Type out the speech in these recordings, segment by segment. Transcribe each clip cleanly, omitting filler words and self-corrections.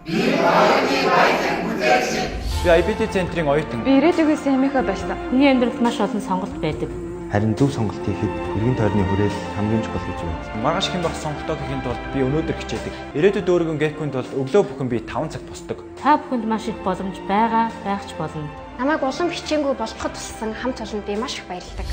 Би оюуны баялаг бүтээгч. Би IBT центрийн оюутан. Би ирээдүйгээс хэмээхэ болсон. Хүний амьдралд маш олон сонголт байдаг. Харин зөв сонголт хийхэд эргэн тойрны хүрээлэл хамгийн чухал гэж байна. Маргааш хэн байх сонголтоо хийхин тулд би өнөөдөр хичээдэг. Ирээдүйд өөрийгөө гээхгүй тулд өглөө бүхэн би 5 цаг босдог. Та бүхэнд маш их боломж байгаа, байх ч болно. Намайг улам хичээнгүй болгоход тусалсан хамт олонд би маш их баярладаг.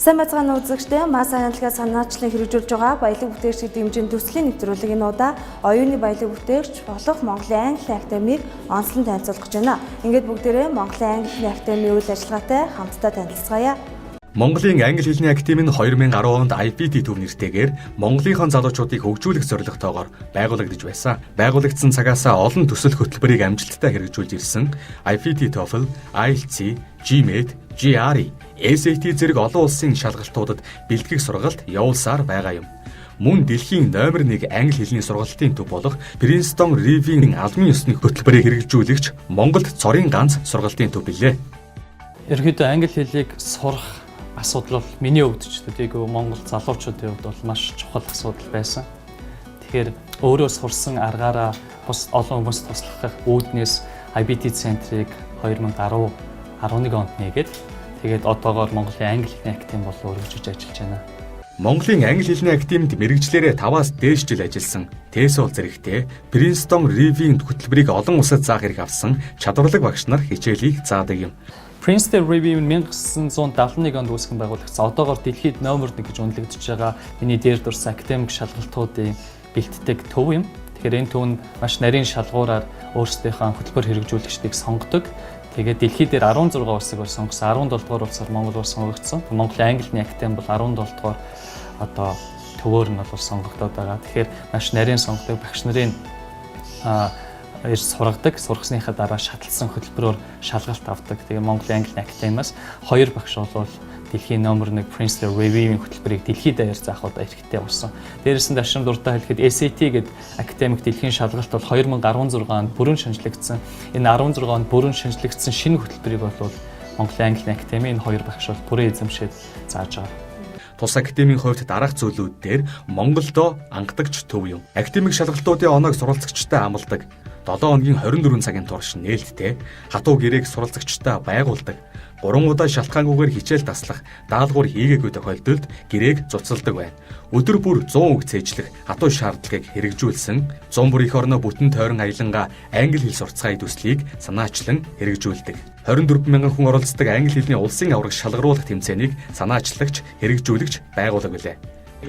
Сайн байцгаана үзэгчдээ, Мас аналгаа санаачлан хэрэгжүүлж байгаа баялаг бүтээгчдийн дэмжин төслийн нэвтрүүлэг энэ удаа оюуны баялаг бүтээгч болох Монголын Англи академийг онцлон танилцуулах гэж байна. Ингээд бүгдээрээ Монголын Англи академийн үйл ажиллагаатай хамтдаа танилцгаая. Монголын англи хэлний академи нь 2010 онд IPT төв нэртэйгээр Монголынхон залуучуудыг хөгжүүлэх зорилготойгоор байгуулагдаж байсан. Байгуулагдсан цагаасаа олон төсөл хөтөлбөрийг амжилттай хэрэгжүүлж ирсэн. IPT TOEFL, IELTS, GMAT, GRE, SAT зэрэг олон улсын шалгалтуудад бэлтгэх сургалт явуулсаар байгаа юм. Мөн дэлхийн номер 1 англи хэлний сургалтын төв болох Princeton Review-ийн албан ёсны хөтөлбөрийг хэрэгжүүлэгч Монголд цорын ганц сургалтын төв билээ. Ерөнхийдөө англи хэлийг сурах асуудал бол миний хувьд ч төдийгүй Монгол залуучуудын хувьд бол маш чухал асуудал байсан. Тэгэхээр өөрөө сурсан аргаараа бус олон хүмүүст туслах үүднээс IBT центрийг 2010 11 онд нээгээд тэгээд одоогоор Монголын англи хэлний академи болон өргөжиж ажиллаж байна. Монголын англи хэлний академид мэргэжлээрээ 5-аас дээш жил ажилласан TESOL зэрэгтэй Princeton Review-ийн хөтөлбөрийг олон улсад заах эрх авсан чадварлаг багш нар хичээлийг заадаг юм. Princeton Review нь 1971 онд үүсгэн байгуулагдсан. Одоогоор дэлхийд номер 1 гэж үнэлэгдэж байгаа миний дээр дурсан академик шалгалтуудын бэлтдэг төв юм. Тэгэхээр энэ төв нь маш нарийн шалгуураар өөрсдийнхөө хөтөлбөр хэрэгжүүлэгчдийг сонгодог. Тэгээд дэлхий дээр 16 улсыг бол сонгосон. 17 дугаар улсаар Монгол улс сонгогдсон. Монголын англи хэлний академи бол 17 дугаар одоо төвөөр нь бол сонгогдоод байгаа. Тэгэхээр маш нарийн сонгодог багш нарын ирж сургадаг. Сургасныхаа дараа шатлсан хөтөлбөрөөр шалгалт авдаг. Тэгээ Монголын англи академиас хоёр багш бол дэлхийн номер 1 Princeton Review-ийн хөтөлбөрийг дэлхийд даяар заах удаа эрхтэй болсон. Дээрээс нь дашин дуртай хэлэхэд SAT гэдэг академик дэлхийн шалгалт бол 2016 онд бүрэн шинжлэгдсэн. Энэ 16 онд бүрэн шинжлэгдсэн шинэ хөтөлбөрийг бол Монголын англи академийн энэ хоёр багш бол бүрэн эзэмшээд зааж байгаа. Тус академийн хувьд дараах зүйлүүд дээр Монголдо ангадагч төв юм. Академик шалгалтуудын оноог суралцагчтай амладаг. 7 хоногийн 24 цагийн турш нээлттэй хатуу гэрээг суралцагчтай байгуулдаг. 3 удаа шалтгаангүйгээр хичээл таслах, даалгавар хийгээгүй тохиолдолд гэрээг зуцалдаг байна. Өдөр бүр 100 үг цээжлэх хатуу шаардлагыг хэрэгжүүлсэн 100 бүр эх орноо бүтэн тойрон аялангаа англи хэл сурцгаая төслийг санаачлан хэрэгжүүлдэг. 24 мянган хүн оролцдог англи хэлний улсын аварга шалгаруулах тэмцээнийг санаачлагч, хэрэгжүүлэгч байгууллага билээ.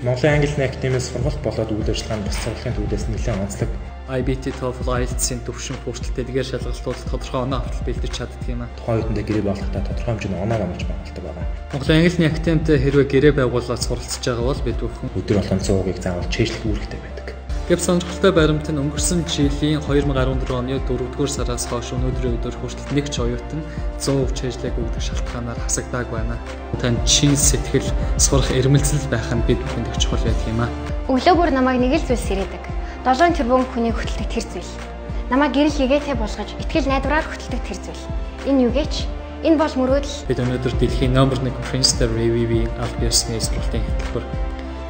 Монголын англи хэлний академийн сургалт болоод үйл ажиллагаа нь бус сургалтын төвдөөс нэлээд онцлог. IBT TOEFL IELTS-ийн төвшин хүртэл тэдгээр шалгалтуудад тодорхой оноо автал бэлдэж чаддаг юм аа. Тухайн үетэндээ гэрээ байгуулахдаа тодорхой хэмжээний оноог амлаж байгуулдаг байгаа. Монголын англи хэлний академид хэрвээ гэрээ байгуулаад суралцж байгаа бол бид бүхэн өдөр болгон 100-ыг заавал чэйжлэх үүрэгтэй байдаг. Гэв сонирхолтой баримт нь өнгөрсөн жилийн 2014 оны 4-р сараас хойш өнөөдрийн өдөр хүртэл нэг ч оюутан 100% чэйжлээгүй гэдэг шалтгаанаар хасагдааг байна. Танд чин сэтгэл сурах эрмэлзэл байх нь бид бүхэнд их чухал байдаг юм аа. Өглөө бүр намайг нэг л зүйл сэрээдэг. 7 тэрбум хүний хөтэлдэг тэр зүйл. Намайг гэрэл хийгээтэй болгож итгэл найдвараар хөтэлдэг тэр зүйл. Энэ юу гээч? Энэ бол мөрөөдөл. Бид өнөөдөр дэлхийн номер 1 Princeton Review-ийн аль биесны сургалтын хөтөлбөр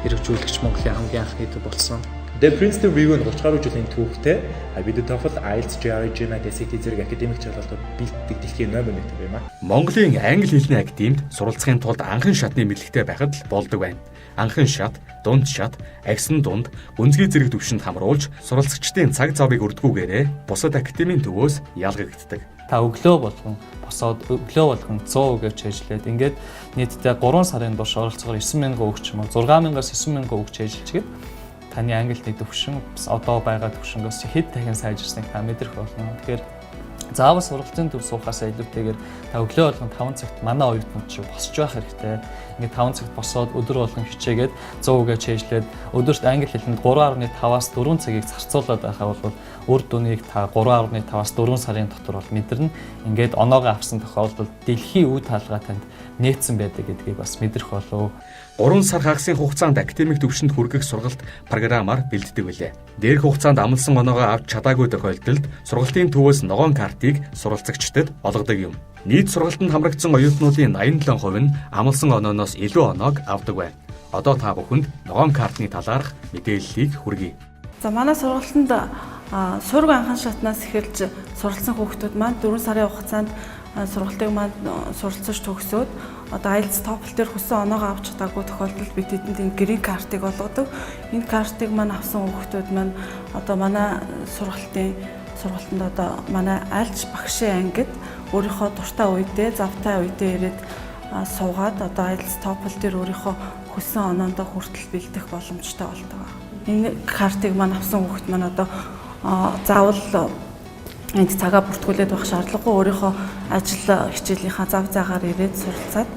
хэрэгжүүлэгч Монголын хамгийн анхны төв болсон. The Princeton Review нь 30 гаруй жилийн түүхтэй IBT TOEFL, IELTS, GRE, GMAT, SAT зэрэг академик шалгалтууд бэлддэг дэлхийн номер 1 төв юм аа. Монголын англи хэлний академид суралцахын тулд анхан шатны мэдлэгтэй байхад л болдог байна. Анхан шат, дунд шат, агсан дунд, гүнзгий зэрэг түвшинд хамруулж суралцагчдын цаг завыг өрдгүүгээрээ бусад академийн төвөөс ялгагддаг. Та өглөө болгон босоод өглөө болгон 100 үгээр чэйжлээд ингээд нийтдээ 3 сарын турш оролцоогоор 9000 үг ч юм уу 6000-аас 9000 үг чэйжилчихэд таны англи хэлний төвшин одоо байгаа төвшнгөөс хэд дахин сайжирсныг та мэдрэх болно. Тэгэхээр заавал сургалтын төв суухаас илүүтэйгээр та өглөө болгон 5 цагт манай оюутнууд чи босч байх хэрэгтэй. Ингээд 5 цагт босоод өдөр болгон хичээгээд 100 үгээ чэйжлээд өдөрт англи хэлэнд 3.5-аас 4 цагийг зарцуулаад байхаа бол үр дүнийг та 3.5-аас 4 сарын дотор бол мэдэрнэ. Ингээд оноогоо авсан тохиолдолд дэлхийн үе таалгаа танд нээсэн байдаг гэдгийг бас мэдрэх болов. 3 сар хагасын хугацаанд академик түвшинд хүргэх сургалт програмаар бэлддэг билээ. Дээрх хугацаанд амласан оноогоо авч чадаагүй тохиолдолд сургалтын төвөөс ногоон картыг суралцагчдад олгодог юм. Нийт сургалтанд хамрагдсан оюутнуудын 87% нь амласан онооноос илүү оноог авдаг байна. Одоо та бүхэнд ногоон картны талаарх мэдээллийг хүргэе. За манай сургалтанд сураг анхан шатнаас эхэлж суралцсан хүүхдүүд маань 4 сарын хугацаанд сургалтыг маань суралцаж төгсөөд одоо IELTS TOEFL дээр хүссэн оноогоо авч чадаагүй тохиолдолд бид тэдэнд энэ green card-ыг олгодог. Энэ картыг маань авсан хүүхдүүд маань одоо манай сургалтанд одоо манай альж багшийн ангид өөрийнхөө дуртай үедээ, завтай үедээ ирээд суугаад одоо IELTS TOEFL дээр өөрийнхөө хүссэн оноондоо хүртэл бэлдэх боломжтой болдог. Энэ картыг маань авсан хүүхд маань одоо заавал энд цагаа бүртгүүлээд байх шаардлагагүй, өөрийнхөө ажил хичээлийнхаа зав заагаар ирээд суралцаад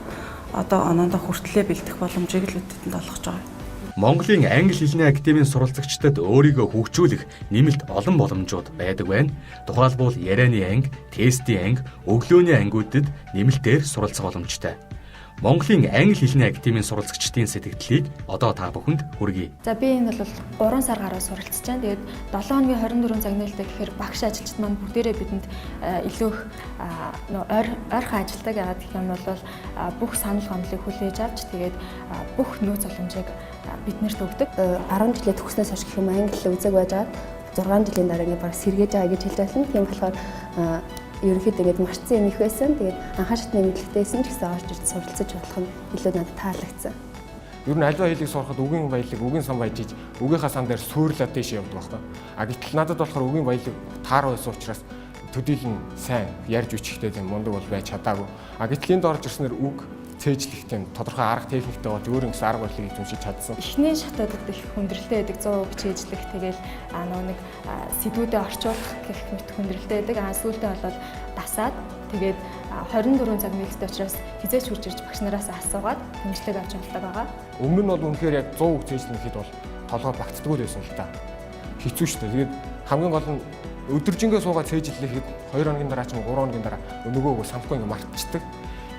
одоо оноондоо хүртлээ бэлдэх боломжийг л бидэнд олгож байгаа. Монголын англи хэлний академийн суралцагчдад өөрийгөө хөгжүүлэх нэмэлт олон боломжууд байдаг байна. Тухайлбал ярианы анги, тестийн анги, өглөөний ангиудад нэмэлтээр суралцах боломжтой. Монголын англи хэлний академийн суралцагчдын сэтгэгдлийг одоо та бүхэнд хүргэе. За би энэ бол 3 сар гаруй суралцж байна. Тэгээд 7 хоногийн 24 цаг нээлттэй гэхээр багш ажилчид маань бүгдээрээ бидэнд илүү их ойрхон ажилдаг. Яагаад гэх юм бол бүх санал гомдлыг хүлээж авч тэгээд бүх нөөц боломжийг биднэрт өгдөг. 10 жилээ төгснөөс хойш гэх юм англи хэл үзег байжгаад 6 жилийн дараа ингээ баг сэргээж байгаа гэж хэлж байна. Тийм болохоор ерөнхийдөө ингээд марцсан юм их байсан. Тэгээд анхан шатны мэдлэгтэйсэн ч гэсэн орж ирж суралцаж болох нь илүү надад таалагдсан. Ер нь альва хэлийг сурахад үгийн баялаг, үгийн сан баяж иж үгийнхаа сан дээр суурлаад тийш явдаг байхгүй. А гэтэл надад болохоор үгийн баялаг тааруу байсан учраас төдийл нь сайн ярьж бичихтэй тийм мундаг бол байж чадаагүй. А гэтэл энд орж ирснээр үг цээжлэх тийм тодорхой арга техниктэй болж өөр ингэсэн арга барилыг эзэмшиж чадсан. Эхний шатуудад их хүндрэлтэй байдаг, 100% цээжлэх, тэгэл нөгөө нэг сэдвүүдээ орчуулах гэх мэт хүндрэлтэй байдаг. А сүүлдээ бол дасаад тэгээд 24 цаг нээлттэй учраас хизээч хурж ирж багш нараас асуугаад дэмжлэг авч болдог байгаа. Өмнө нь бол үнэхээр яг 100% цээжлэх гэхэд бол толгой багтдаггүй байсан л та. Хэцүү шүү дээ. Тэгээд хамгийн гол нь өдөржингөө суугаад цээжлэхэд 2 хоногийн дараа ч юм 3 хоногийн дараа нөгөөгөө санахгүй ингээ мартчихдаг.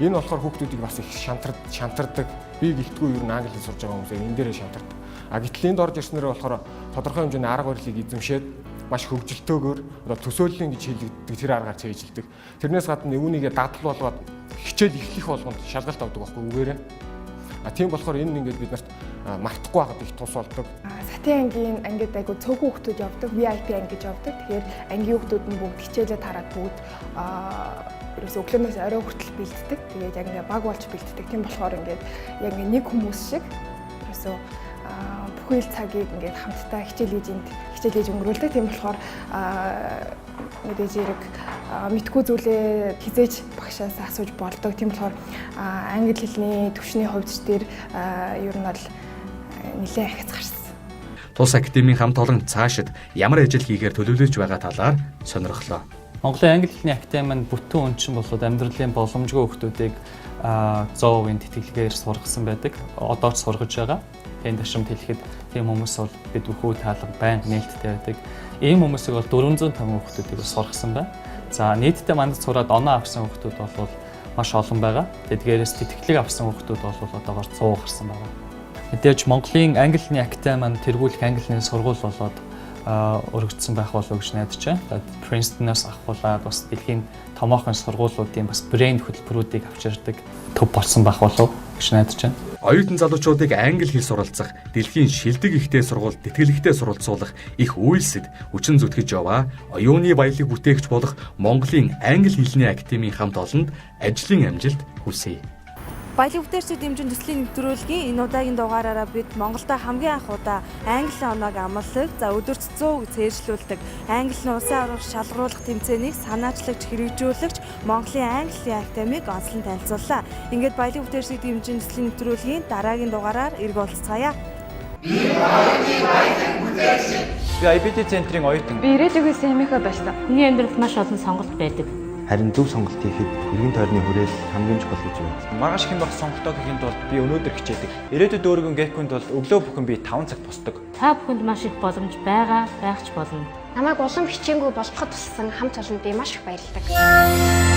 Энэ болохоор хүүхдүүдийг бас их шантардаг. Би гэлтгүй ер нь англи хэл сурж байгаа хүмүүсээ энэ дээрээ шантардаг. А гэтэл энд орж ирснээр болохоор тодорхой хэмжээний арга барилыг эзэмшээд маш хөгжилтөөгөөр одоо төсөөллийн гэж хэлэгддэг тэр аргаар цээжилдэг. Тэрнээс гадна үүнийгээ дадал болгоод хичээл эхлэх болгонд шалгалт авдаг байхгүй үгээрээ. А тийм болохоор энэ ингээд бид нарт мартахгүй байхад их тус болдог. Сатын ангийн ангид айгу цөөхөн хүүхдүүд явдаг, VIP анги гэж явдаг. Тэгэхээр ангийн хүүхдүүд нь бүгд хичээлээ тараад бүгд ерөөсөө өглөөнөөс орой хүртэл бэлддэг. Тэгээд яг ингээ баг болж бэлддэг. Тийм болохоор ингээд яг ингээ нэг хүмүүс шиг ерөөсөө бүхэл цагийг ингээд хамтдаа хичээл хийж энд хичээл хийж өнгөрүүлдэг. Тийм болохоор мэдээж хэрэг мэдгүй зүйлээ хизээж багшаас асууж болдог. Тийм болохоор англи хэлний түвшний хувьд дээр ер нь бол нэлээд ахиц гарсан. Тус академийн хамт олон цаашид ямар ажил хийхээр төлөвлөж байгаа талаар сонирхлоо. Монголын англи хэлний академи нь бүтэн өнчин болоод амьдралын боломжгүй хүүхдүүдийг 100% тэтгэлгээр сургасан байдаг. Одоо ч сургаж байгаа. Энэ ташрамд хэлэхэд тийм хүмүүс бол бид бүхүү таалга байнга нээлттэй байдаг. Ийм хүмүүсийг бол 405 хүүхдүүдийг сургасан байна. За нийтдээ мандад сураад оноо авсан хүүхдүүд бол маш олон байгаа. Тэдгээрээс тэтгэлэг авсан хүүхдүүд бол одоогоор 100 гарсан байгаа. Мэдээж Монголын англи хэлний академи маань тэргүүлэх англи хэлний сургууль болоод өргөдсөн байх болов уу гэж найдаж байна. Принстоноос авахуулаад бас дэлхийн томоохон сургуулиудын бас брэнд хөтөлбөрүүдийг авч ирдэг төв болсон байх болов уу гэж найдаж байна. Оюутан залуучуудыг англи хэл суралцах, дэлхийн шилдэг ихтэй сургуульд тэтгэлэгтэй суралцуулах их үйлсэд хүчин зүтгэж яваа оюуны баялаг бүтээгч болох Монголын англи хэлний академийн хамт олонд ажлын амжилт хүсье. Баялаг бүтээгчдийн дэмжин төслийн нэвтрүүлгийн энэ удаагийн дугаараараа бид Монголдо хамгийн анх удаа англи оноог амлаг, за өдөрт 100 цээжлүүлдэг англи нь улсын аварга шалгаруулах тэмцээнийг санаачлагч хэрэгжүүлэгч Монголын англи академиг онцлон танилцууллаа. Ингээд баялаг бүтээгчдийн дэмжин төслийн нэвтрүүлгийн дараагийн дугаараар иргэ уулзцаая. Би оюуны баялаг бүтээгч. Би IBD центрийн оюутан. Би ирээдүйн сэмийнхээ болсон. Миний амьдралд маш олон сонголт байдаг. Харин зөв сонголт хийхэд эргэн тойрны хүрээлэл хамгийн чухал гэж байна. Маргааш хэн байх сонголтоо хийхэд тулд би өнөөдөр хичээдэг. Ирээдүйд өөрийгөө гэхгүй тулд өглөө бүхэн би 5 цагт босдог. Та бүхэнд маш их боломж байгаа, байх ч болно. Намайг улам хичээнгүй болгоход тусалсан хамт олонд би маш их баярлалаа.